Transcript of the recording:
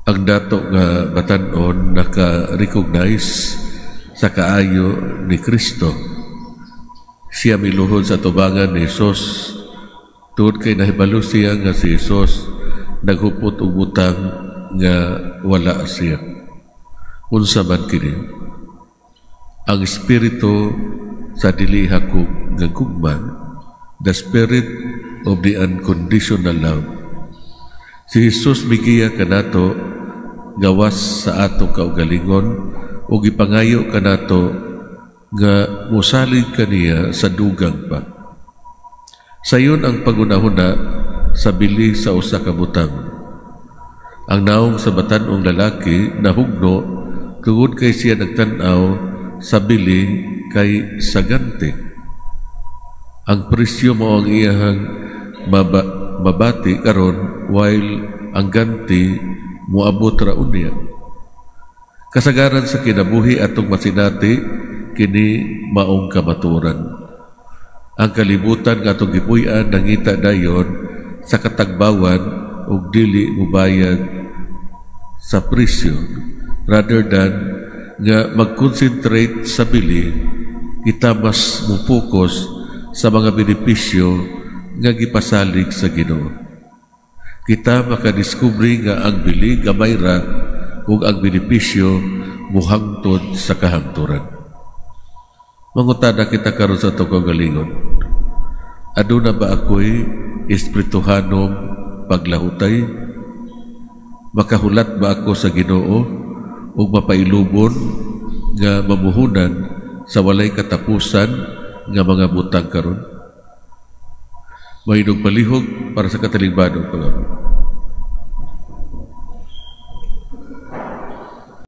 Ang dato nga batan-on naka-recognize sa kaayo ni Kristo. Siya miluhod sa tubangan ni Jesus tungod kay nahibalo siya nga si Jesus naghupot og butang nga wala siya. Unsa man kini? Ang espiritu sa dili hakog nga gugma, the spirit of the unconditional love. Si Jesus migiya kanato gawas sa atong kaugalingon ug gipangayo kanato nga mosalig kaniya sa dugang pa. Sayon ang paghunahuna sa bili sa usa ka butang. Ang naong sa batan-ong lalaki nahugno tungod kay siya nagtan-aw sa bili kay sa ganti. Ang presyo mao ang iyahang mabati karon, while ang ganti moabot ra unya. Kasagaran sa kinabuhi, atong masinati kini maong kamatuoran. Ang kalibutan nga atong gipuy-an nangita dayon sa katagbawan ug dili mubayad sa presyo. Rather than nga mag-concentrate sa bili, kita mas mo-focus sa mga benepisyo nga gipasalig sa Ginoo. Kita makadiskubre nga ang bili gamay ra ug ang benepisyo muhangtod sa kahangturan. Mangutana kita karon sa atong kaugalingon. Aduna ba ako'y espirituhanong paglahutay? Makahulat ba ako sa Ginoo ug mapailubon nga mamuhunan sa walay katapusan nga mga butang karon? Mahimong palihog para sa katalingbanong pangamuyo.